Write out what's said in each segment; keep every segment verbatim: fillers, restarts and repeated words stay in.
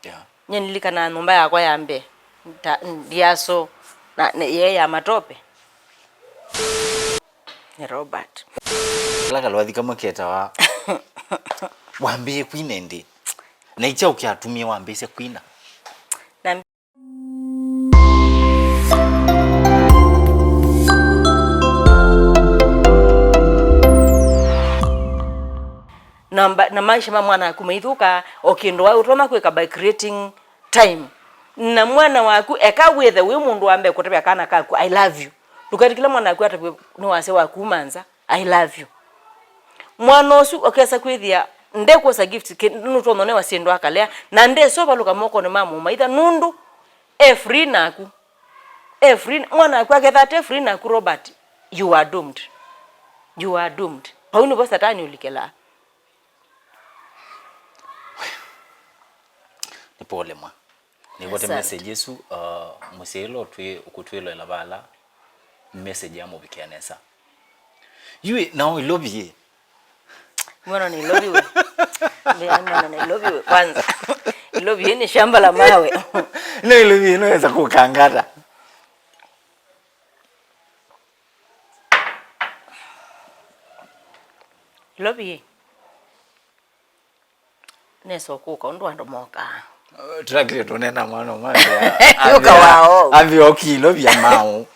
Yeah. Nye nilikanaa nyũmba yakwa ya mbee, ta, ndiaso, na, na yee ya matope. Nĩ Robert. Kala kalwathi kamwe ketawa, wambĩĩe kwina ĩndĩ? Na ikyaũ kyatumie wambĩĩsya kwina? Na na mba-, na maisha ma mwana waku maithũka, o kĩndũ wa ũtonya kwĩka by creating time. Na mwana waku, eka wĩthe wĩ mũndũ wa mbee kũtavya kana kaku, "I love you." Ndũketĩkĩle mwana waku atavye nĩ wasya waku uma nza, "I love you." Mwana ũsu ũkesa kwĩthĩa ndekwosa gift, kĩ-, nũtonya ũnewa syĩndũ akalea, na ndesa ũvalũka mokonĩ ma mũmaitha, nũndũ e free naku. E free, mwana waku aketha ate free naku, Robert, you are doomed. You are doomed. Vau nĩvo Satani ũlikĩlaa. Nĩ pole mwa. Nĩvote Asante. Message ĩsu, uh, mũsyai ũla ũtwĩ-, ũkũtwĩloela vala, message yamũvikĩa nesa. Yu nao Ilovi ĩ? Mwana Nairobi we. Mbe, mwana Nairobi we. Kwanza. Ilovi ĩ nĩ shamba la mawe. No Ilovi ĩ, no weza kũkangata. Ilovi ĩ. Nesa ũkũka ũndũ andũ mokaa. Tũnakile tũnena mwana ũmwe. Yuka wao. Ambi oki Ilovi ya mau.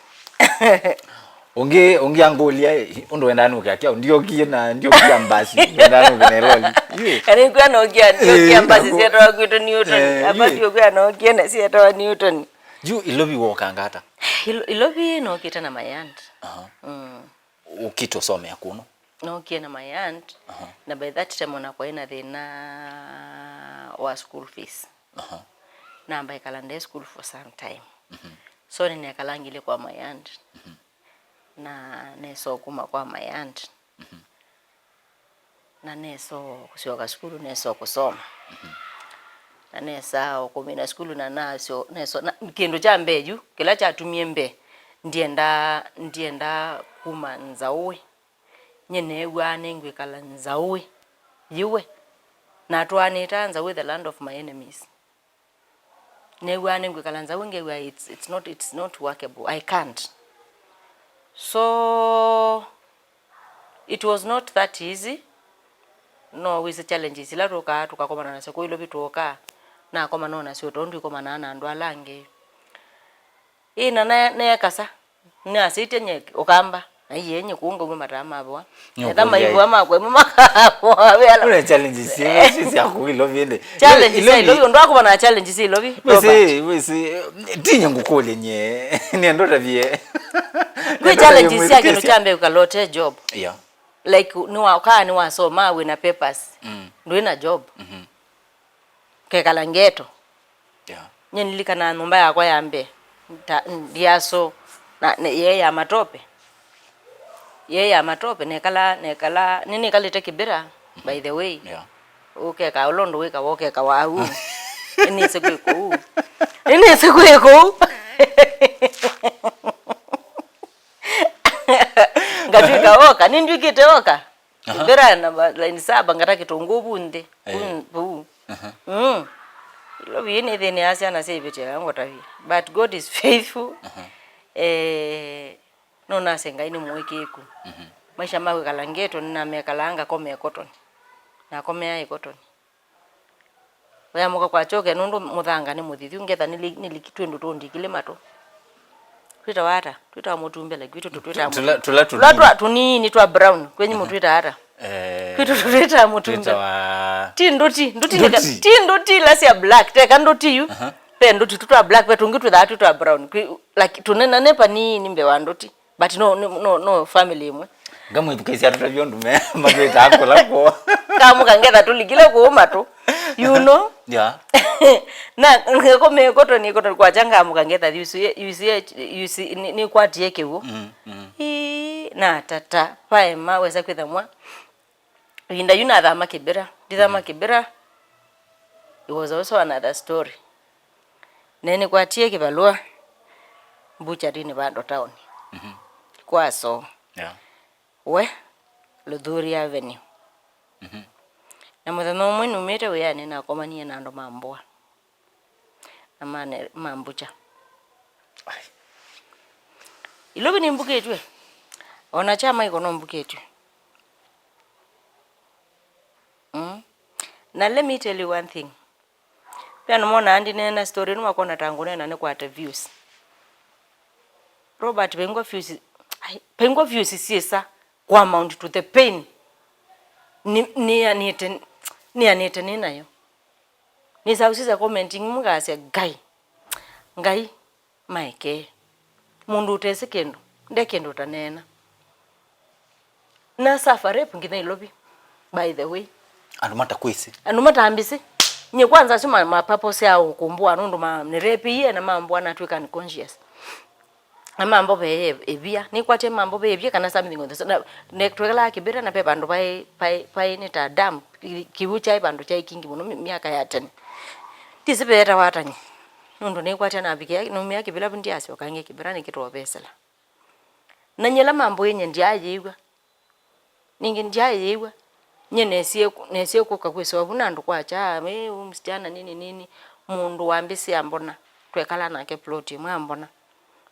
Ũngĩ, ũngĩ angũlya, "Ũndũ wendaa nũke akya, ndiokie na ndiokia mbasi, wendaa nũke na loli." Yu. Kana ĩkwĩa nokia, ndiokia Eh, mbasi naku. Sietawa kwitũ Newton. Eh, Aba yu. Ndiokwĩa nokia na sietawa Newton. Yu Ilovi wokanga ata? Ilo-, Ilovi nokĩte na my aunt. Aha. Mm. Ũkĩte ũsomea kũno? Nokie na my aunt, aha, na by that time ona kwaĩ na thĩna wa school fees. Aha. Namba ĩkala nde school for some time. Mhm. So nĩnekalangile kwa my aunt. Mhm. Na nesa ũkuma kwa my aunt. Mhm. Na nesa kũsyoka sukulu, nesa kũsoma. Mhm. Na nesa ũkũmina sukulu na nasyo, nesa, na, kĩndũ kya mbee yu, kĩla kyatumie mbee, ndienda, ndienda kuma nzaũĩ. Nye neew'aa nĩngwĩkala nzaũĩ yĩwe, na atwaanĩte nzaũĩ, the land of my enemies. Neew'aa nĩngwĩkala nzaũĩ, ngew'a it's, it's not, it's not workable. I can't. So, it was not that easy. No wĩsĩ challenges ila tũkaa, tũkakomana nasyo kũu Ilovi tũũkaa, nakomana o nasyo tondũ ikomanaa na andũ ala angĩ. Ĩ, na ne-, neekasa. Nĩasĩtye nye ũkamba. Aiee, nye kũu ngauma mataa mavoa. Nĩ etha ũkũlya maivua ĩ. Makwa ĩmwe makavoa. Wĩala. Ũne challenges syĩ, syĩ sya kũu Ilovi ĩndĩ. Challenge sya Ilovi, ũndũ wa kũva na challenge sya Ilovi, Robert. Wĩsĩ, wĩsĩ, ti nye ngũkũlye nye. Nĩ andũ tavie. Kwĩ challenge sya kĩndũ kya mbee ũkalote job. Yeah. Like, nĩwakaa, nĩwasoma, wĩna papers. Mm. Ndwĩ na job. Mhm. Kekala ngeto. Yeah. Nye nilikanaa nyũmba yakwa ya mbee, ta, ndiaso, na, na yee ya matope. Yee ya matope, nekala, nekala, nĩnĩkalĩte Kĩbĩra, by the way. Yeah. Ũkeka ũla ũndũ wĩkawa, ũkeka wa u. Nĩnĩsĩ kwĩ kũu. Nĩnĩsĩ kwĩ kũu. Ngatw'ĩka oka, nĩndw'ĩkĩte oka. Aha. Mbĩra na ma-, line saba ngata kĩtũngũũ vu nthĩ. Eh. Vu, vu. Aha. Mm. Ilovi nĩthĩnĩaa syana sya ivĩtyo ya ngũtavya. But God is faithful. Aha. Eh, no nase Ngai nĩ mũĩkĩĩku. Mhm. Maisha ma kwĩkala ngeto nĩnamekalaa ngakoma ĩkotoni. Nakomeaa ĩkotoni. Ũyamũka kwakya ũkena ũndũ mũthanga nĩ mũthithu, ngetha nĩli-, nĩliki twĩndũ tũndikile matũ. Twĩtawa ata? Twĩtawa mũtumbe, like, kwitũ tũ-, twĩtaa tũla, mũtumbe. Tũla tũla twa tũnini. Tũnini twa brown, kwenyu mũtwĩtaa ata? Eh, kwitũ tũtwĩtaa mũtumbe. Twĩtawa ti ndũti, ndũti nĩ ka-, ndũti. Ti ndũti ila sya black, teka ndũti yu. Aha. Ve ndũti tũ twa black, ve tũngĩ twĩthaa twĩ twa brown. Kwĩ, like, tũnenane panini mbee wa ndũti. But no, no, no, no family ĩmwe. Ngamwĩthukĩĩsya tũtavye ũndũ me, matwĩtaa kũla kwoo. Kamũka ngetha tũlikile kũũ matũ. You know? Yeah. Na ngakoma ĩkotoni, ĩkotoni kwakya ngamũka ngetha yusi, yusi, yusi, nĩ, nĩkwatie kĩw'ũ. Mm, mm. Ii, na tata, paema, wesa kwĩtha mwa. Ĩvinda yu nathama Kĩbĩra. Ndithama Kĩbĩra, it was also another story. Nenĩkwatie kĩvalũa mbucharinĩ vando taoni. Mhm. Kwa Soo. Yeah. We, Luthuri Avenue. Mhm. Na mũthenya ũmwe numĩte wĩanĩ nakomanie na andũ ma mbũa. na mane-, mambukya. Ilovi nĩmbukĩtw'e, o na kya Michael no mbukĩtw'e. Mm. Na let me tell you one thing. Ve andũ monaa ndineena story ĩno makona ta ngũneena nĩkwate views. Robert, vaingwa views, ai, vaingwa views syĩsa kũ amount to the pain nĩ-, nĩanĩte, nĩanĩte nĩ nayo. Nĩsa ũsisya comment ingĩ mũkasya, Ngai, Ngai, maekee. Mũndũ ũtesĩ kĩndũ, nde kĩndũ ũtaneena. Na suffer rape nginya Ilovi, by the way. Andũ matakwĩsĩ. Andũ matambĩsĩ. Nyie kwanza asu ma, ma purpose ya ũkũmbũa nũndũ ma, nĩ rape iye na mambũa natw'ĩka unconscious. Na mambovee ĩvia. Nĩkwatya mambovee ĩvia kana something of the sort. Na, na twekalaa Kĩbĩra na ve vandũ vaĩ, vaĩ, vaĩ nĩ ta dam. Kĩ-, kĩw'ũ kyaĩ vandũ kyaĩ kingi mũno mi-, myaka ya tene. Ndĩsĩ veetawa ata nyie. Nũndũ nĩkwatya navikĩa, naumĩa Kĩbĩra vu ndyasyoka ĩngĩ Kĩbĩra nĩkĩtoovesela. Na nyie ĩla mambũĩe nyie ndyaaĩw'a. Ningĩ ndyaaĩw'a. Nyie nesie, nesie kũka kwĩsĩwa vu na andũ kwakya, "Ĩ, huyu msichana nini nini." Mũndũ wambĩsĩ ambona. Twekala nake plot ĩmwe ambona.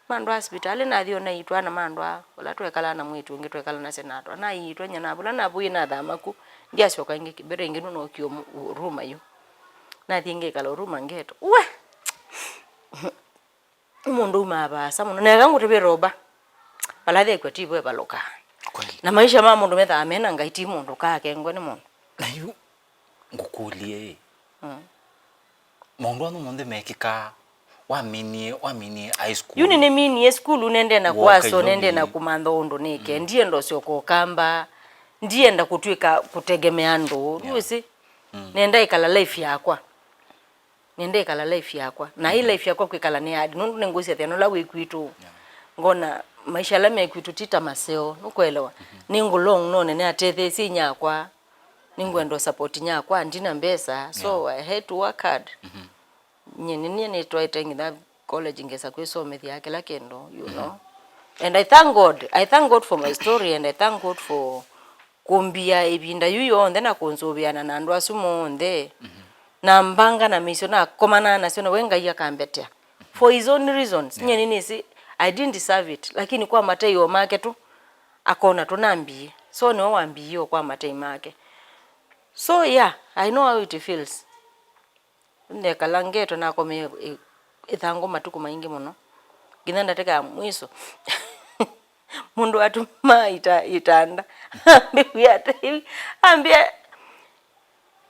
Mandwaa sivitalĩ nathi ona itwana mandwaa, ũla twekala na mwĩĩtu ũngĩ twekala nasya natwa. Naiitwa nyie navula navũie nathama ku. Ndyasyoka ĩngĩ Kĩbĩra ĩngĩ nũnookie ũmu-, ũ-, room yu. Nathi ngĩkala room ngeto. We! Mũndũ umaa vaasa mũno. Neka ngũtavye Roba. Vala thekw'a ti vo ĩvalũkaa. Kweli. Na maisha ma mũndũ methaa mena Ngai ti mũndũ kaakengwe nĩ mũndũ. Na yu ngũkũlye ĩ. Mm. Maũndũ asu monthe mekĩkaa waminie, waminie high school. Yu nĩnĩminie sukulu nendee na kũaswa, nendee na kũmantha ũndũ nĩke. Mm. Ndienda ũsyoka ũkamba. Ndienda kũtw'ĩka kũtegemea andũ. Yeah. Nĩwĩsĩ? Mm. Nenda ĩkala life yakwa. Nĩenda ĩkala life yakwa. Na ĩ life yakwa kwĩkala nĩ hard, nũndũ nĩngwĩsya thĩna ũla wĩ kwitũ. Yeah. Ngona maisha ala me kwitũ ti ta maseo, nũkwelewa? Mm-hmm. Nĩngũlong none nĩatetheesye inyakwa. Nĩngwenda support inyakwa, ndina mbesa. So, yeah, I had to work hard. Mm-hmm. Nyie nĩnie nĩtwaĩte nginya college ngesa kwĩsomethya kĩla kĩndũ, you know. Mm-hmm. And I thank God. I thank God for my story and I thank God for kũmbia ĩvinda yu yonthe na kũnzũvĩana na andũ asu monthe. Mm-hmm. Na mbanga na mĩisyo nakomanaa nasyo, na we Ngai akambetea. For his own reasons. Yeah. Nyie nĩnĩsĩ, I didn't deserve it. Lakini kwa matei o make tu, akona tu nambie. So nĩwe wambie o kwa matei make. So yeah, I know how it feels. Ndekala ngeto nakomie ĩ-, ĩthangũ matukũ maingĩ mũno. Nginya ndatĩka ya mwiso. Mũndũ atumaa ita-, itanda. Ambĩw'a atĩĩ, ambĩa,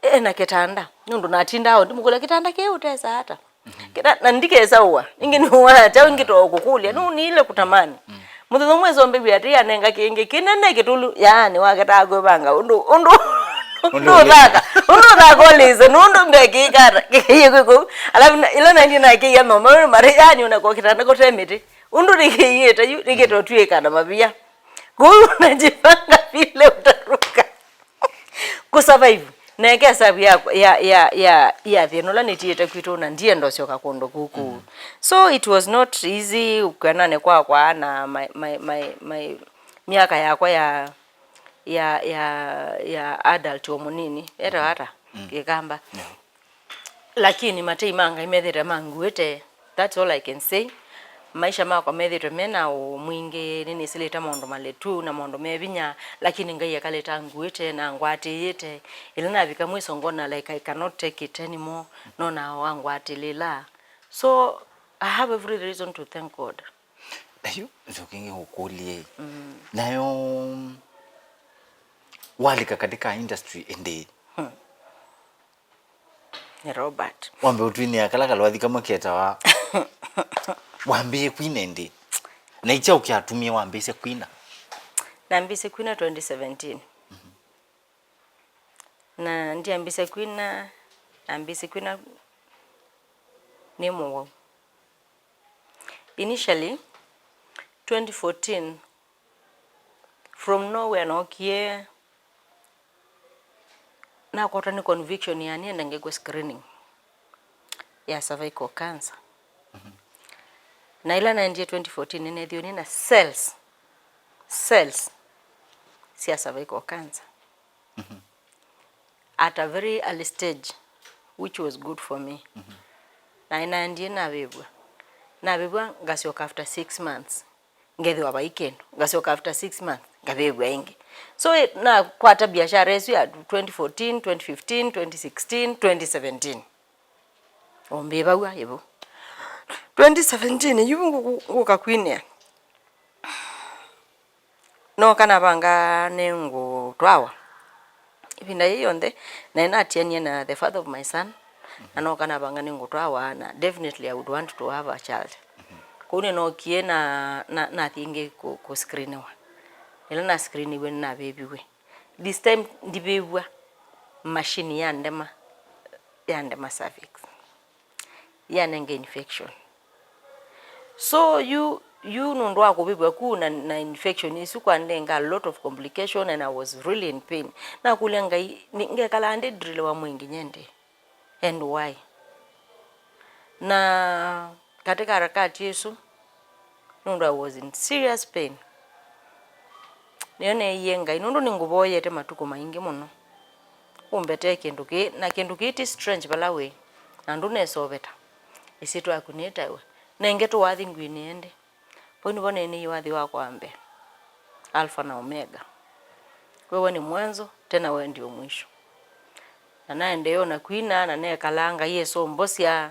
"Ena kĩtanda." Nũndũ natindaa o ndimũkũlya, "Kĩtanda kĩĩ ũtesa ata?" Mhm. Kĩta-, na ndikesa ũa. Ĩngĩ nĩũaa kyaũ ĩngĩ too kũkũlya. Nũnĩile kũtamani. Mm. Mũthenya ũmwe ĩsombĩw'e atĩ anenga kĩngĩ kĩnene kĩtũlu, yaani waketaa kwĩvanga ũndũ, ũndũ, ũndũ ũthaka, ũndũ ũthaka ũlĩse, nũndũ mbekĩĩka ata, kĩkĩie kwĩ kũu. Alafu na, ĩla naendie nakĩia noma, marĩ, yaani ona kwa kĩtanda kũte mĩtĩ. Ũndũ nĩkĩiĩte yu, nĩkĩtotw'ĩka na mavia. Kũu najipanga vile utaruka. Kũ survive. Na eka hesabu ya, ya, ya, ya, ya thĩna ũla nĩtiĩte kwitũ na ndienda ũsyoka kũndũ kũu kũu. Mm. So it was not easy kwenanĩ kwakwa na my, my, my, my, myaka yakwa ya, ya, ya, ya adult o mũnini. Etawa ata? Mm. Kĩkamba. Yeah. Lakini matei ma Ngai methĩĩtwe manguĩte. That's all I can say. Maisha makwa methĩĩtwe me na ũũ mwingĩ, nĩnĩsĩlĩte maũndũ maletu na maũndũ me vinya, lakini Ngai ekalĩte anguĩte na angwatĩĩte. Ĩla navika mwiso ngona like I cannot take it anymore, nona o angwatĩlĩla. So I have every reason to thank God. Na yu nzũkĩngĩ ũkũlye. Mm. Nayo walika katika industry ĩndĩ. Hmm. Nĩ Robert. Wambe ũtwinĩa kala kalwathi kamwe ketawa. Wambĩĩe kwina ĩndĩ? Na ikyaũ kyatumie wambĩĩsya kwina? Nambĩĩsye kwina twenty seventeen. Mhm. Na ndiambĩĩsya kwina, nambĩĩsye kwina nĩ mũwau. Initially, twenty fourteen, from nowhere nookie nakwatwa nĩ conviction ya nĩenda ngekwe screening ya cervical cancer. Mhm. Na ĩla naendie twenty fourteen nĩneethiwe nĩ na cells, cells sya cervical cancer. Mhm. At a very early stage, which was good for me. Mhm. Na naendie navĩvw'a. Navĩvw'a ngasyoka after six months. Ngethĩwa vai kĩndũ. Ngasyoka after six months, ngavĩvw'a ĩngĩ. So, eh, nakwata biashara ĩsu ya twenty fourteen, twenty fifteen, twenty sixteen, twenty seventeen. O mbĩvaw'a ĩvu. Twenty seventeen, yu ngũ-, ngũka kwinĩa. Nooka navanga nĩngũtwawa. Ĩvinda yĩĩ yonthe, naĩ natianie na the father of my son, na nooka navanga nĩngũtwawa, na definitely I would want to have a child. Kũu nĩnookie na, na, nathi ĩngĩ kũ, kũscreeniwa. Ĩla nascreeniwe nĩnavĩviw'e. This time ndivĩvw'a, machine yandema, yandema cervix. Yanenge infection. So yu, yu nũndũ wa kũvĩvw'a kũu na, na infection ĩsu kwanenga a lot of complication and I was really in pain. Nakũlya Ngai, nĩ, ngekalaa ndĩ drill wa mwĩĩ nginya ĩndĩĩ? And why? Na katika harakati ĩsu, nũndũ I was in serious pain, nĩyo neeie Ngai, nũndũ nĩngũvoyete matukũ maingĩ mũno, ũmbetee kĩndũ kĩĩ, na kĩndũ kĩĩ ti strange vala wĩ, na ndũnesa ũveta. Ĩsyĩtwa yaku nĩtaĩwe. Nenge tũwathi ngwinĩe ndĩ. Vau nĩvo neeneie wathi wakwa wa mbee, Alpha na Omega. Wewe ni mwanzo, tena wewe ndio mwisho. Na naendee o na kwina, na nekalaa Ngai esũmbũsya.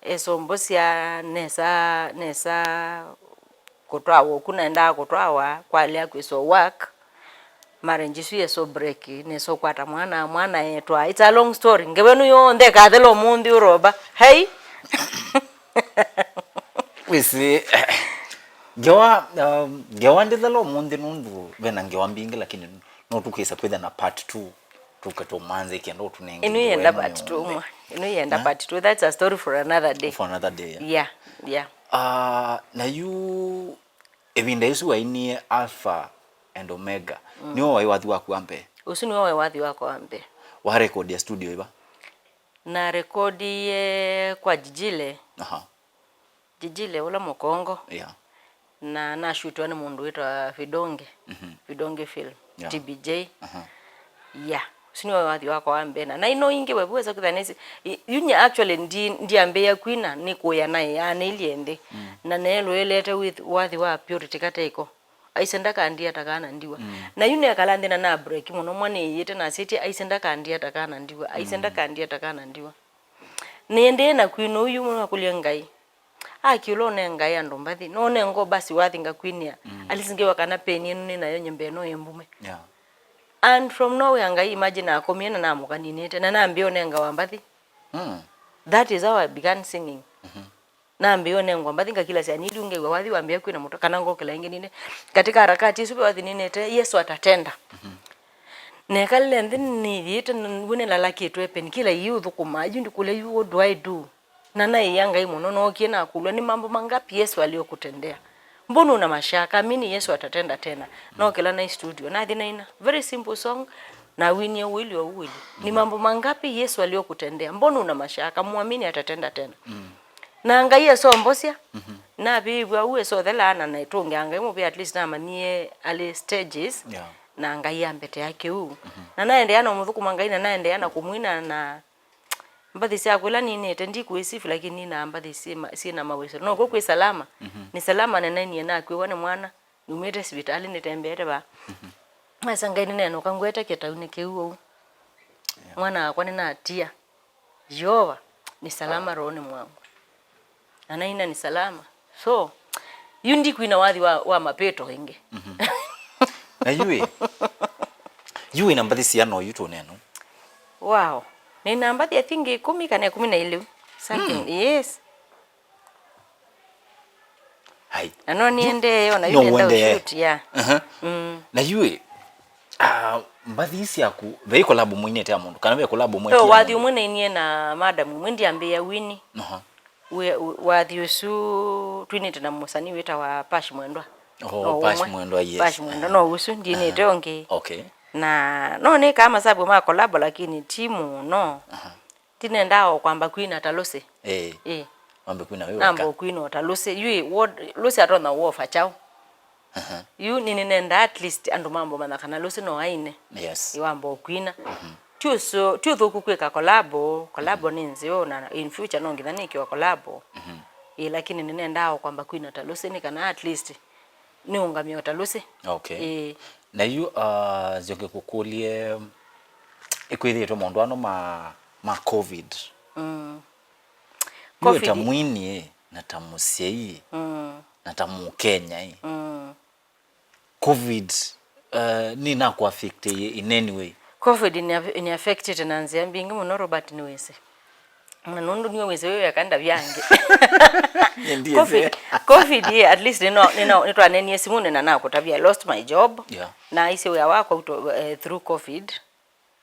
Esũmbũsya nesa, nesa kũtwawa ũku naendaa kũtwawa, kwalea kwĩswa work, marriage ĩsu yesũ break, nesa ũkwata mwana, mwana etwa. It's a long story. Ngewa ĩno yonthe ĩkathela ũmũnthĩ ũroba. Hei! Wĩsĩ, ngewa, um, ngewa ndĩthela ũmũnthĩ nũndũ vena ngewa mbingĩ, lakini no tũkwĩsa kwĩtha na part two. Tũke tũmanze kenda ũtũnenge. Ĩno yenda part two mwa. Ĩno yenda part two. That's a story for another day. For another day, yeah. Yeah, yeah. Ah, na yu ĩvinda ĩsu wainie Alpha and Omega, nĩwe waĩ wathi waku wa mbee? Ũsu nĩwe waĩ wathi wakwa wa mbee. Wa record ya studio ĩva? Na record ye kwa Jijile. Aha. Jijile ũla mũkongo. Yeah. Na nashutwa nĩ mũndũ wĩtwa Vidonge. Mhm. Vidonge Film. Yeah. T B J. Aha. Yeah. Ũsu nĩwe wathi wakwa wa mbee. Na, na ino ingĩ wevu wesa kwĩtha nĩsĩ. I-, yu nye actually ndi-, ndiambĩĩa kwina nĩ kũya naĩ, anĩilye nthĩ. Mm. Na neelũĩlĩte with wathi wa Purity Kateiko. Aise ndakandia ta kana ndiwa. Mm. Na yu nekala nthĩ na na break mũno, mwa nĩĩyĩte na sĩtye, aise ndakandia ta kana ndiwa. Aise ndakandia ta kana ndiwa. Nĩendee na kwina ũyu mũno akũlya Ngai. Akĩũla ũnengae andũ mbathi, no ũnenga basi wathi ngakwinĩa. Mm. At least ngewa kana pain ĩno nĩ nayo nyembe no ĩmbume. Yeah. And from nowhere Ngai, imagine, akomie na namũkaninĩte, na nambĩa ũnengawa mbathi. Mm. That is how I began singing. Mhm. Nambĩa ũnengwa mbathi, ngakila sya niliu ngew'a wathi wambĩa kwina mũtwe, kana ngokĩla ĩngĩ nine. Katika harakati isu ve wathi ninĩte, Yesu atatenda. Mhm. Nekalile nthĩ nĩyĩte, nĩw'o nĩlalakĩtwe pain, kila yu ũthũkũma, yu ndikũlya, yu, what do I do? Na naĩĩa Ngai mũno, nookie nakũlw'a, ni mambo mangapi Yesu aliyokutendea? Mbona una mashaka? Amini Yesu atatenda tena. Nokĩla naĩ studio, nathi naina very simple song, nawinie uwili wa uwili. Ni mambo mangapi Yesu aliyokutendea? Mbona una mashaka? Muamini atatenda tena. Mm. Na Ngai esombosya, navĩĩw'a ũu esothelaa na naĩtũngĩa Ngai mũvea, at least namanyie early stages, yeah, na Ngai ambetea kĩu. Mhm. Na naendeea na ũmũthũkũma Ngai, na naendeea na kũmwina, na mbathi syakwa ila ninĩte, ndikwĩsifu, lakini ninaa mbathi syĩ ma-, syĩ na mawĩsĩlo. Nokw'o kwĩ Salama, mhm, nĩ Salama nenainie nakwĩwa nĩ mwana, numĩte sivitalĩ nĩtembeete vaa. Mhm. Nesa Ngai nĩnenũka ngwete kĩtaunĩ kĩu ũu. Yeah. Mwana wakwa nĩnatia. Yeova, ni salama rohoni mwangu. Anaina ni salama. So, yu ndikwina wathi wa, wa mapĩto ĩngĩ. Mhm. Na yu ĩ, yu wĩna mbathi siana oyu tũnenu? Wow. Nĩna mbathi, I think, ĩkũmi kana ĩkũmi na ilĩ. Something. Mm. Yes. Hai. Na no niendee, ona yu nenda ũshoot, yeah. Aha. Mm. Na yu ĩ, ah, mbathi ii syaku, ve collab mũinĩte ya mũndũ, kana ve collab mwekĩe mũndũ? Yo, wathi ũmwe nainie na madam ũmwe, ndiambĩĩa Winnie. Aha. We, wathi ũsu twinĩte na mũsanii wĩtawa Pash Mwendwa. Oh, no Pash Mwendwa, yes. Pash Mwendwa, aha, no ũsu, ndiinĩte ũngĩ. Okay. Na no nĩkaa masabu ma collab, lakini ti mũno. Aha. Ndinendaa o kwamba kwina ta Lucy. Ĩĩ. Ĩĩ. Wambe kwina wĩ weka. Namba kwina o ta Lucy. Yu ĩ, wo-, Lucy atonya wofa chao. Aha. Yu nĩnĩnendaa at least andũ mambo manya kana Lucy no aine. Yes. Ĩ wamba o kwina. Mhm. ti ũsũ-, ti ũthũku kwĩka collabo, collabo nĩ nzeo, na in future no nginya nĩkĩwa collabo. Mhm. Ĩ, lakini nĩnendaa o kwamba kwina ta Lucy nĩ kana at least nĩũngamĩe o ta Lucy. Okay. Ĩ. Na yu, uh, nzyoke kũkũlye, ĩkwĩthĩĩtwe maũndũ ano ma, ma covid. Mm. Yu ta covid. Mwini, ĩ, na ta mũsyai, ĩ, mm, na ta Mũkenya, ĩ. Mm. Covid, uh, nĩnakũaffectĩie in any way? Covid nĩ, nĩ affectĩte na nzĩa mbingĩ mũno, Robert, nĩwĩsĩ. Na nũndũ nĩwe wĩsĩ wĩ weka ndavya angĩ. Nĩndiĩsĩ. Covid, covid, yeah, at least nĩno, nĩno, nĩtwanenie simũnĩ na nakũtavya, I lost my job. Yeah. Na aisye wĩa wakwa uto, eh, through covid.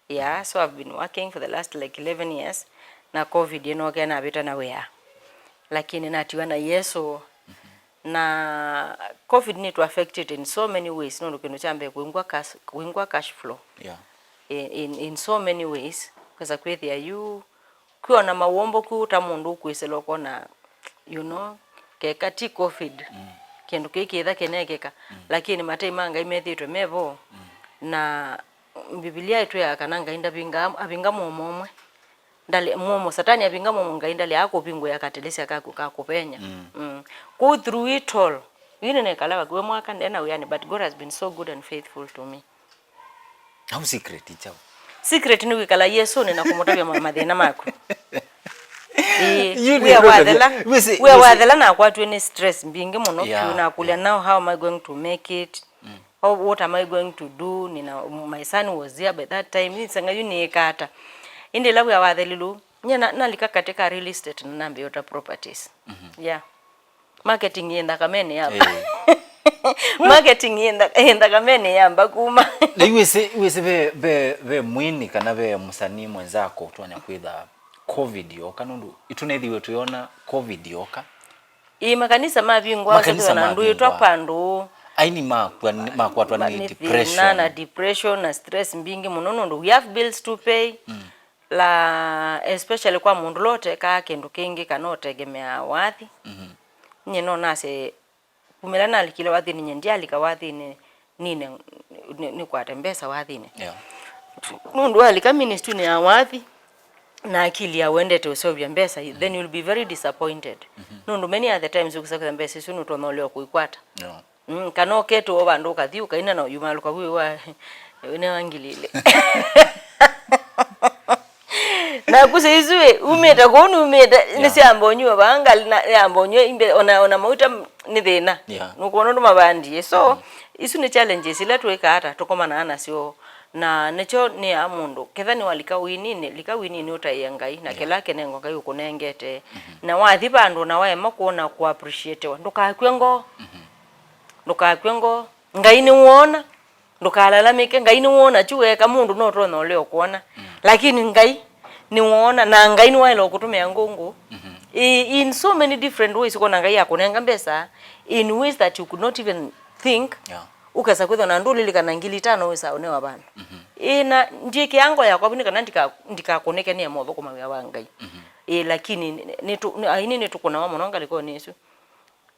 Yeah, so I've been working for the last, like, eleven years, na covid ĩnoke navĩta na wĩa. Lakini natiwa na Yesũ. Mhm. Na covid nĩtũ affected in so many ways, nũndũ kĩndũ kya mbee kũingwa cash, kũingwa cash flow. Yeah. In, in, in so many ways, kwĩsa kwĩthĩa yu, kwĩona mawombo kũ ta mũndũ ũkwĩsĩla ũkona, you know, keka ti covid, mm, kĩndũ kĩĩ kĩtha kĩnekĩka. Mm. Lakini matei ma Ngai methĩĩtwe mevo. Mm. Na Mbivilia ĩtwĩaa kana Ngai ndavingaa, avinga mũomo ũmwe. Ndale, mũomo, Satani avinga mũomo, Ngai ndalea kũvingũĩa katelesya kaku ka kũvenya. Mm. Mm. Kũu through it all, yu nĩnekala vakuvĩ mwaka nde na wĩanĩ, but God has been so good and faithful to me. Au secret i kyaũ? Secret nĩ kwĩkala Yesũnĩ na kũmũtavya ma-, mathĩna maku. Ĩĩ, you wĩa wathela, wĩa wathela nakwatw'e nĩ stress mbingĩ mũno, yeah, vyũ, nakũlya, yeah, now how am I going to make it? Mm. How, what am I going to do? Nina, my son was there by that time. Nĩsanga yu nĩĩka ata? Ĩndĩ ĩla wĩa wathelilũ, nyie na, nalika katika real estate na nambĩota properties. Mhm. Yeah. Marketing yĩ nthakameni yamba. Eh. Marketing yĩ ntha-, yĩ nthakameni yamba kuma. Na yu wĩsĩ, wĩsĩ ve, ve, ve mwini kana ve mũsanii mwenzako ũtonya kwĩtha covid yoka, nũndũ itũnethiwe tũyona covid yoka. Ĩĩ, makanisa mavingwa, makanisa mavingwa. Ndũĩtwa kwa andũ. Aini makwa-, makwatwa nĩ depression. Na depression na stress mbingĩ mũno, nũndũ we have bills to pay. Mm. La, especially kwa mũndũ ũla ũtekaa kĩndũ kĩngĩ kana ũtegemeaa wathi. Mhm. Nyie no nasye, kumĩla nalikile wathinĩ, nyie ndyalika wathinĩ nine, nĩ, nĩkwate mbesa wathinĩ. Yeah. Nũndũ walika ministry-nĩ ya wathi, na akili ya wendete ũseũvya mbesa, then you'll be very disappointed. Mhm. Nũndũ many other times ũkĩsa kwĩtha mbesa isu nũtonya ũlea kũikwata. Yeah. Mm, kana ũketĩwa vandũ ũkathi ũkaina na ũyumalũka wĩ wa, nĩ wa ngili ilĩ. Naku saisu ĩ, umĩte kũu nĩumĩte, yeah, nĩsyamba ũnyua vaa ngalĩ na yamba ũnyua imbe, ona, ona mauta nĩ thĩna. Yeah. Nũkwona ũndũ mavandie. So, mhm, isu nĩ challenges ila twĩkaa ata tũkomanaa nasyo. Na nĩkyo nĩaa mũndũ, ketha nĩwalika wininĩ, lika wininĩ ũtaĩe Ngai, na, yeah, kĩla kĩnengo Ngai ũkũnengete. Mhm. Na wathi vandũ na waema kwona kũ appreciatewa, ndũkakw'e ngoo. Mhm. Ndũkakw'e ngoo. Ngai nĩwona. Ndũkalalamĩke. Ngai nĩwona kyu weka, mũndũ no ũtonya ũlea ũkwona. Mm. Lakini Ngai nĩwona, na Ngai nĩwaĩle ũkũtũmĩa ngũngũ. Mhm. I-, in so many different ways, ũkona Ngai akũnenga mbesa in ways that you could not even think. Yeah. Ũkesa kwĩthwa na ndũlilikana ngili itano wĩsa ũnewa vandũ. Mhm. Ĩ, na ndyĩkĩaa ngoo yakwa vu nĩ kana ndika-, ndikakũnĩke nĩe mothũkũma wĩa wa Ngai. Mhm. Ĩ, lakini nĩ-, nĩtũ-, nĩ-, aini nĩtũkũnawa mũno ngalĩkonĩ ĩsu.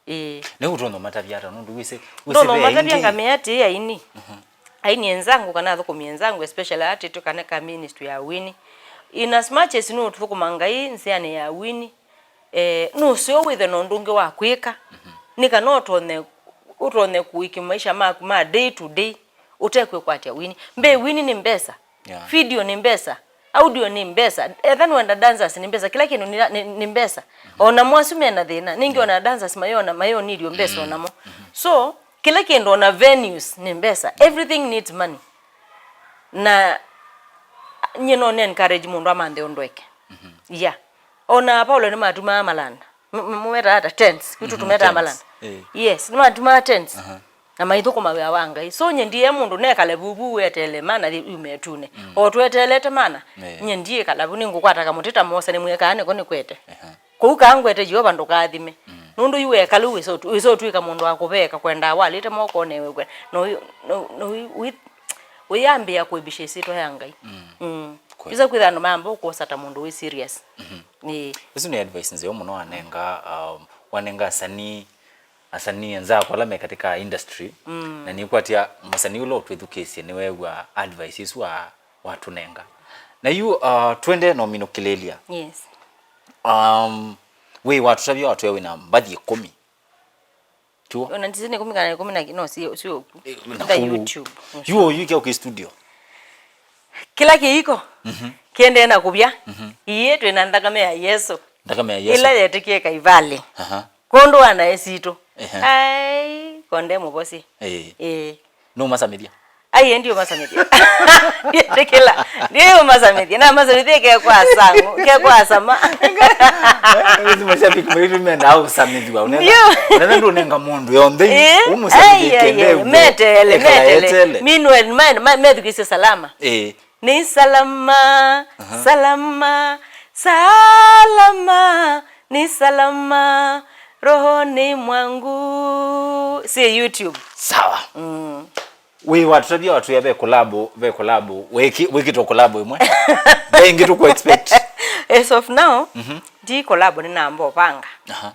Ĩĩ. Nĩ ũtonya ũmatavya ata, nũndũ wĩsĩ, wĩsĩ ndonya ve ũmatavya aingĩ. Ngamea atĩĩ aini. Mhm. Aini enzangu kana athũkũmi enzangu, especially atĩtũ kana ka ministry ya wini. In as much as nũtũthũkũma Ngai nzĩanĩ ya wini, eh, nũseo wĩthe na ũndũ ũngĩ wa kwĩka. Mhm. Nĩ kana ũtonye, ũtonye kũiki maisha maku ma day to day, ũtekwĩkwatya wini. Mbee wini nĩ mbesa. Yeah. Video nĩ mbesa, audio nĩ mbesa, etha nĩwenda dancers nĩ mbesa, kĩla kĩndũ nĩ, nĩ, nĩ mbesa. Mhm. Ona mwasu mena thĩna, ningĩ, yeah, ona dancers mayona, mayonilio mbesa, mhm, onamo. Mhm. So, kĩla kĩndũ, ona venues nĩ mbesa. Everything needs money. Na nyie no nĩ encourage mũndũ amanthe ũndũ eke. Mhm. Yeah. Ona Paulo nĩmatumaa malanda. M-, m-, mũmetaa ata? Tents. Kwitũ, mhm, tũmetaa, tents, malanda. Eh. Yes, nĩmatumaa tents. Aha. Na maithũkũma wĩa wa Ngai. So, nyie ndiye mũndũ nekale vuvu weteele mana yume ĩtunĩ. Mm. O tweteelete mana, eh, nyie ndiĩkala vu, nĩngũkwata kamũtĩ ta Mosa, nĩmwĩkaa nĩko nĩkwete. Ehe. Kũu kaa ngwete Yeova ndũkathime. Mm. Nũndũ yu weka lĩu wĩsa ũtu-, wĩsa ũtw'ĩka mũndũ wa kũveka, kwendaa walĩte mokonĩ wĩkwe. No yu-, no, no yu-, wi-, wĩyambĩĩa kũĩvisha ĩsyĩtwa ya Ngai. Mm. Mm. Kweli. Wĩsa kwĩtha andũ mayamba ũkwosa ta mũndũ wĩ serious. Mhm. Ĩĩ. Ĩsu nĩ advice nzeo mũno wanenga, um, wanenga asanii, asanii enzako ala me katika industry. Mm. Na nĩkwatya mũsanii ũla ũtwĩthukĩĩsye nĩweew'a advice ĩsu wa, watũnenga. Na yu, uh, twende na ũminũkĩlĩlya. Yes. Um, wĩ watũtavya watwĩa wĩna mbathi ĩkũmi. Tuo. Ona ndisi nĩ kũmi kana ĩkũmi na kĩ-, no, sio, sio ku. Eh, na the kũu. YouTube. Yu oyu ĩkĩa ũkĩ studio. Kĩla kĩiko kĩendee na kũvya. Iĩ twĩ na nthakame ya Yesũ. Nthakame ya Yesũ. Ĩla yetĩkie Kaivalĩ. Aha. Kwondũ wa naĩ sitũ. Ehe. Ai, konde mũvosi. Ĩĩ. Ĩĩ. Nũmasamĩthya? Ai, ndiũmasamĩthya. Ndietĩkĩla. Ndiũmasamĩthya. Namasamĩthya kekwa sang'ũ, kekwa sama. Nĩwĩsĩ mashabiki maitũ mendaa ũsamĩthwa. Ũnena, Ndio. Ũnena ndũnenga mũndũ yonthe. Ĩĩ. Ũmũsamĩthye Ai, ai, kende ai, ũguo. Metele, Ekala metele. Etele. Meanwhile, ma- ma- methukĩsye salama. Ĩĩ. Ni salama, salama, salama, ni salama rohoni mwangu. Si YouTube. Sawa. Mm. Wĩ watũtavya watwĩa ve kolabo, ve kolabo, wĩki- wĩkĩtwe kolabo ĩmwe? Ve ĩngĩ tũkũ expect? As of now, ndi kolabo nĩnamba ũvanga. Aha.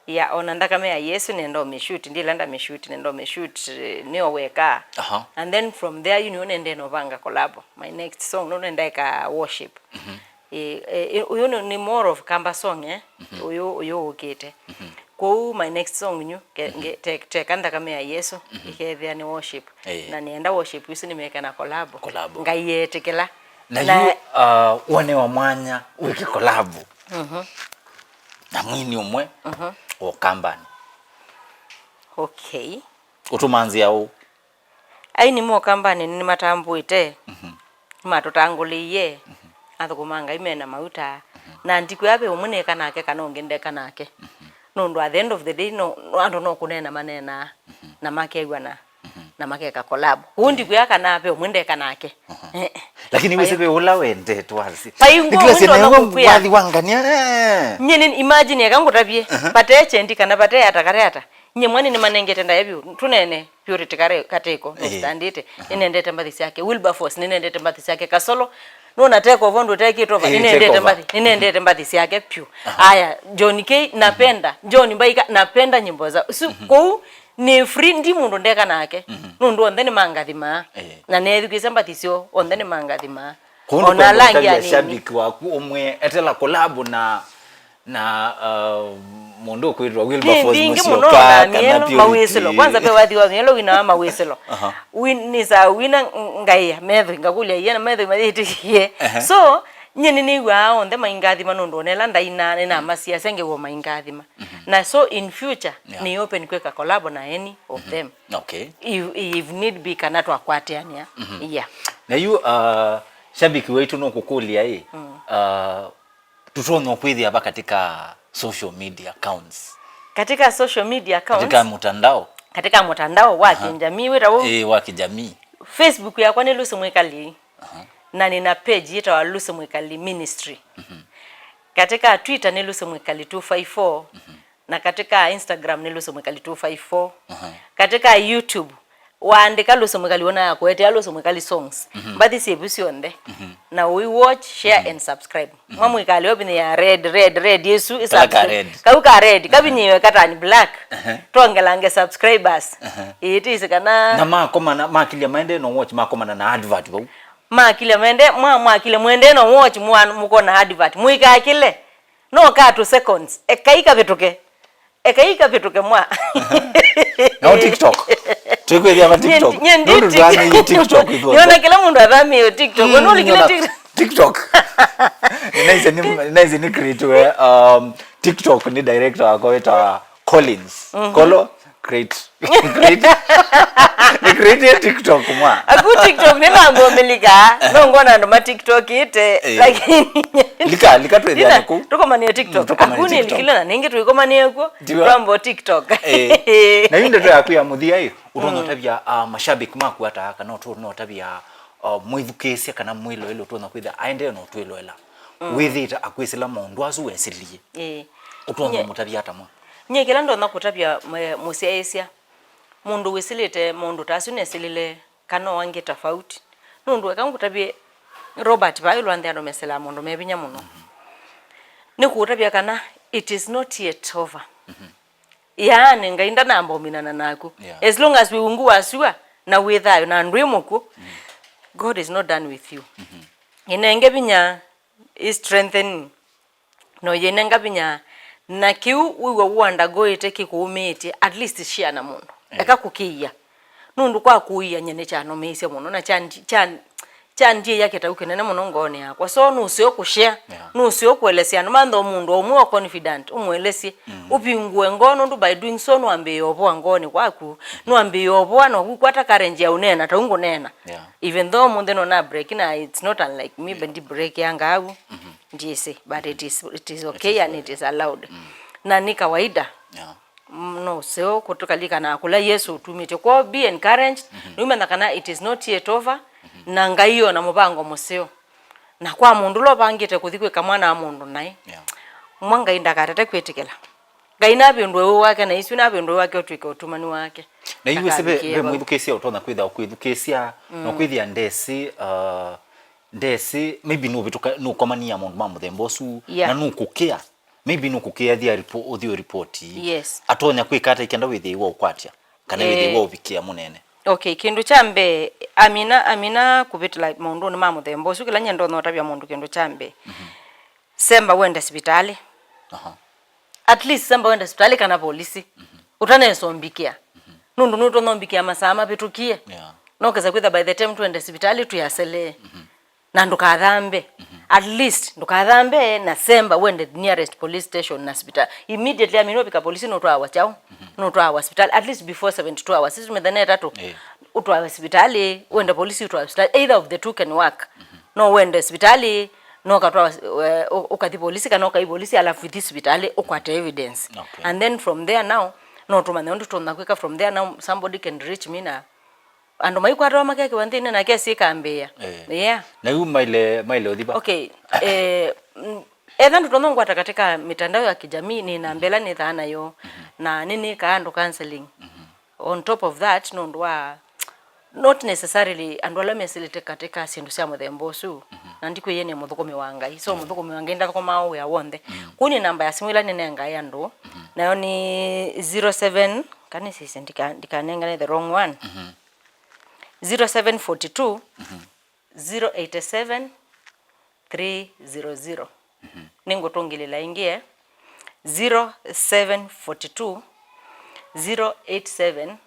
Ya, ona nthakame ya Yesũ nenda ũmĩshoot, ndila ndamĩshoot, nenda ũmĩshoot, eh, nĩo weka. Aha. And then from there, you know, nende novanga collab. My next song, no nenda eka worship. Mhm. Eh, eh, ũyũ nĩ, nĩ more of kamba song, eh? Mhm. Ũyũ, ũyũ ũkĩte. Mhm. Kwoou my next song nyu, ke, nge, te, teka nthakame ya Yesũ, ikethĩa nĩ worship. Eh. Na nĩenda worship isu nĩmeke na collab. Collab. Ngai etĩkĩla. Na Na yu, uh, wone wa mwanya wĩke collab. Mhm. Na mwini ũmwe o kambanĩ. Okay. Ũtũmanzĩa ũũ? Aini mo kambanĩ nĩmatambũĩte, nĩmatũtangũlĩie, athũkũma Ngai mena mauta, na ndikwĩa ve ũmwe nĩka nake kana ũngĩ ndeka nake. Nũndũ at the end of the day, no, no, andũ no kũneena maneenaa, na makew'ana. Na makeka collab. Kũu ndikwĩa kana ve ũmwe ndeka nake. Eh, eh. Lakini wĩsĩ ve ũla wendetwe asi. Vai ngũ Nĩtwasye ũndũ nawe ũnakukwĩa. Wathi wa ngania. Eh. Nyie nĩ imagine eka ngũtavye. Vate agent kana vate ata kare ata. Nyie mwani nĩmanengete ndaĩa vyũ. Tũnene vyũ tĩtikare katĩko. Eh. Nũstandĩte. Nĩnendete mbathi syake. Wilberforce nĩnendete mbathi syake. Kasolo. Nũna take off ũndũ tekĩtwe va. Eh, nĩnendete take over. Mbathi. Nĩnendete mbathi syake pyũ. Aya, John K, napenda. John Mbaika, napenda nyimbo za. Su, kũu Nĩ free, ndi mũndũ ndeka nake. Nũndũ onthe nĩmangathimaa. Eh. Na neethukĩĩsya mbathi syoo, onthe nĩmangathimaa. Kũndũ ona kwenda ala angĩ ũtavya anini. Shabiki waku ũmwe etela collab na, na, uh, mũndũ ũkwĩtwa Wilberforce Musyoka kana Purity. Mawĩsĩlo. Kwanza ve wathi wa Mielo wĩna wa mawĩsĩlo. Aha. Wi- nĩsaa wina ngaĩa methoi ngakũlya ia na methoi mayĩtĩkie. Ehe. So, nyie nĩnĩw'aa onthe maingathima nũndũ ona ĩla ndaina nĩnamasiasya ngew'a maingathima. Na so in future, yeah, nĩ open kwĩka collab na any of them. Okay. If, if need be kana twakwatĩanĩa. Yeah. Na yu, uh, shabiki waitũ nũkũkũlya ĩ, uh, tũtonya kwĩthĩa va katika social media accounts? Katika social media accounts? Katika mtandao? Katika mtandao wa kijamii, wĩtawa? Ĩ, wa kijamii. Facebook yakwa nĩ Lucy Mwikali. Na nina page yĩtawa Lucy Mwikali Ministry. Katika Twitter nĩ Lucy Mwikali two five four. Na katika Instagram nĩ Lucy Mwikali two five four. Katika YouTube, waandĩka Lucy Mwikali, wona yakuetea Lucy Mwikali songs. Mbathi syĩvu syonthe. Na ũi watch, share and subscribe. Mwa mwikali ovinya ya red, red, red, ĩsu ĩ subscribe. Kau ka red. Kau ka red, kavinyĩwe katani black. Twongelange subscribers. Ĩĩ, tĩsĩ kana. Na makomana, makilya maende no watch, makomana na advert vau. Makilya mende, mwa mwakile mwende no watch mwa mũkona advert. Mũikakile. No ka two seconds. Ekai kavĩtũke. Ekai kavĩtũke mwa. Na TikTok. Twikwĩthĩa va TikTok. Nũndũ ndwamĩie TikTok ithuothe. Niona kila mũndũ athamĩe TikTok. Mm, nũlikile TikTok. TikTok. Nĩnaisye nĩ, nĩnaisye nĩ create we, um, TikTok nĩ director wakwa wĩtawa Collins. Kolo, create. Create. Nĩ create ya TikTok mwa. Aku TikTok nĩ nambomĩlika. No ngona andũ ma TikTok ite. Eh. Lakini. Lika, lika twĩthĩa nĩkũ. Tũkomanie TikTok. Mm, tũkomanie TikTok. Aku nĩlikile na nĩngĩ tũikomanie kuo. Ndiwa. Twambo TikTok. Eh. Na yu ndeto yaku ya mũthia ĩ, ũtonya ũtavya, ah, mashabiki maku ata kana ũtonya ũtavya, ah, mwĩthukĩĩsya kana mwĩloeli ũtonya kwĩthĩa aendee na ũtwĩloela. Wĩthĩĩte akwĩsĩla maũndũ asu wesĩlie. Ĩĩ. Ũtonya ũmũtavya ata mwa? Nyie kĩla ndonya kũtavya mwe- mũsyaĩĩsya, mũndũ wĩsĩlĩte maũndũ ta asu nesĩlĩle kana o angĩ tofauti. Nũndũ eka ngũtavye Robert vaa ĩlũ anthĩ andũ mesĩlaa maũndũ me vinya mũno. Nĩkũũtavya kana it is not yet over. Yaani, Ngai ndanamba ũminana naku. Yeah. As long as wĩ ungu wa sua na wĩ thayũ na ndwĩ mũkw'ũ, God is not done with you. Ĩnenge vinya, ĩ strengthen, no yĩnenga vinya, na kĩu wĩw'a ũundergoĩte kĩkũũmĩĩtye, at least share na mũndũ. Eh. Eka kũkĩĩa. Nũndũ kwa kũĩa nyie nĩkyanũmĩisye mũno, na kyandi-, kya-, kyandiĩa kĩtau kĩnene mũno ngoonĩ yakwa. So, nũseo kũshare, Yeah. nũseo kũelesya andũ. Mantha o mũndũ o ũmwe o confident, ũmũelesye. Mm. Ũvingũe ngoo, nũndũ by doing so, nũambĩĩe ũvoa ngoonĩ waku. Mm-hmm. Nũambĩĩe ũvoa, na ũkwata courage ya ũneena, ta ũngũneena. Yeah. Even though mũnthĩ nona break, na it's not unlike me, Yeah. but ndi break ya ngau. Mm-hmm. Ndiĩsĩ, but it is, it is okay and it is allowed. Mm. Na nĩ kawaida. Yeah. Mm, no seo kũtũkalikana kũla Yesu ũtumĩtye. Kwoo, be encouraged, Mm-hmm. nĩumanya kana it is not yet over, Mm-hmm. na Ngai ona mũvango mũseo. Na kwa mũndũ ũla ũvangĩte kũthi kwĩka mwana wa mũndũ naĩ, Yeah. mwa Ngai ndakatate kwĩtĩkĩla. Ngai navĩndũe ũĩ wake, na isu navĩndũe wake ũtw'ĩke ũtumani wake. Na yu wĩsĩ ve, ve Ndakavikĩe vau. Mwĩthukĩĩsya ũtonya kwĩtha ũkwĩthukĩĩsya, no Mm. kwĩthĩa ndesĩ, uh, ndesĩ, maybe nũvĩtũka, nũkomania maũndũ ma mũthemba ũsu, Yeah. na nũkũkĩa. Maybe nũkũkĩa thi aripo-, ũthi ũripoti. Yes. Atonya kwĩka ata ikenda wĩthĩĩwa ũkwatya, kana Eh. wĩthĩĩwa ũvikĩa mũnene? Okay, kĩndũ kya mbee, amina, amina kũvĩtĩla maũndũnĩ ma mũthemba ũsu, kĩla nyie ndonya ũtavya mũndũ kĩndũ kya mbee. Mhm. Semba wende sivitalĩ. Aha. At least semba wende sivitalĩ kana volisi. Mhm. Ũtanesombikĩa. Mhm. Nũndũ nũtonombikĩa masaa mavĩtũkie. Yeah. Nokesa kwĩtha by the time twende sivitalĩ twĩaselee. Mhm. Na ndũkathambe. Mhm. At least ndũkathambe na semba wende nearest police station na sivitalĩ. Immediately, I mean, wavika polisi nũtwawa kyaũ? Mhm. Nũtwawa sivitalĩ. At least before seventy-two hours. Sisi mĩthenya ĩtatũ. Eh. Ũtwawe sivitalĩ, wende polisi ũtwawe sivitalĩ. Either of the two can work. Mhm. No wende sivitalĩ, no ũkatwawa, eh, ũ-, ũkathi polisi, kana ũkai polisi, alafu ũthi sivitalĩ, ũkwate evidence. Okay. And then from there now, no tũmanye ũndũ tũna kwĩka from there now, somebody can reach me na andũ maikwatawa makekĩwa nthĩnĩ na kesi ĩkambĩĩa. Eh. Yeah. Na yu maile, maile ũthiva? Okay. Eh, mm, etha ndũtonya ngwata katika mitandao ya kijamii, nĩ namba ĩla nĩthaa nayo. Mhm. Na nĩnĩkaa andũ counseling. Mhm. On top of that, nũndũ wa, not necessarily andũ ala mesĩlĩte katika syĩndũ sya mũthemba ũsu, Mhm. na ndikwĩie nĩ mũthũkũmi wa Ngai. So, Mm. mũthũkũmi wa Ngai ndathũkũmaa wĩa w'onthe. Mm. Kũu nĩ namba ya simũ ĩla nĩnengae andũ. Mhm. Nayo nĩ zero seven, kana sisi ndika-, ndikanengane the wrong one. Mhm. Zero seven forty two, Mhm. zero eight seven, three zero zero. Mhm. Nĩngũtũngĩlĩla ĩngĩ, eh. Zero seven forty two, zero eight seven,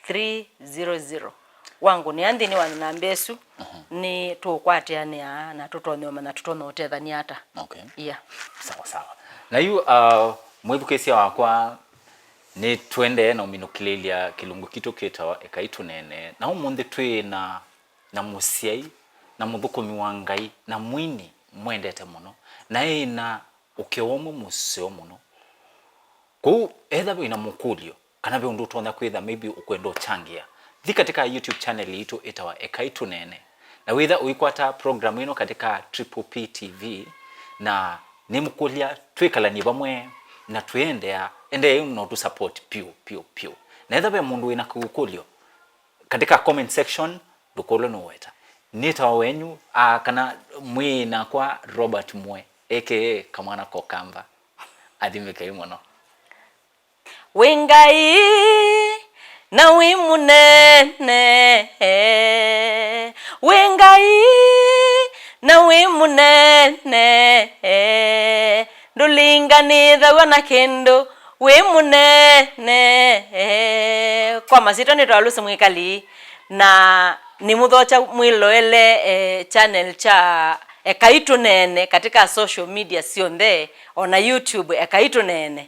three zero zero. Wangũnĩa nthĩnĩ wa namba ĩsu, Mhm. nĩ tũũkwatĩanĩa na tũtonye ũmanya tũtonya ũtethania ata. Okay. Yeah. Sawa, sawa. Na yu, uh, mwĩthukĩĩsya wakwa, nĩ tũendee na ũminũkĩlĩlya kĩlungu kitũ kĩtawa Ekai Tũneene. Na ũmũnthĩ twĩ na na mũsyai, na mũthũkũmi wa Ngai, na mwini mwendete mũno, na ena ũkeo ũmwe mũseo mũno. Kwoou, etha wĩ na mũkũlyo, kana ve ũndũ ũtonya kwĩtha, maybe ũkwenda ũkyangĩa, thi katika YouTube channel yitũ ĩtawa Ekai Tũneene, na wĩtha ũikwata program ĩno katika Triple P T V, na nĩmũkũlya twĩkalanie vamwe, na twĩendea, endeei na ũtũ support piũ, piũ, piũ. Na etha ve mũndũ wĩ na kĩũkũlyo, katika comment section, ndũkũlwe nũweta. Nĩtawa wenyu, a, kana mwĩĩ nakwa Robert Mwe, A K A Kamwana Kokamba. Athimĩkei mũno. Wĩ Ngai, na wĩ mũnene. Wĩ Ngai, na wĩ mũnene. Ndũlinganĩthaw'a na kĩndũ. Wĩ mũnene. Kwa masyĩtwa nĩtawa Lucy Mwĩkali, na nĩmũthokya mwĩloele, eh, channel kya Ekai Tũneene katika social media syonthe, ona YouTube Ekai Tũneene.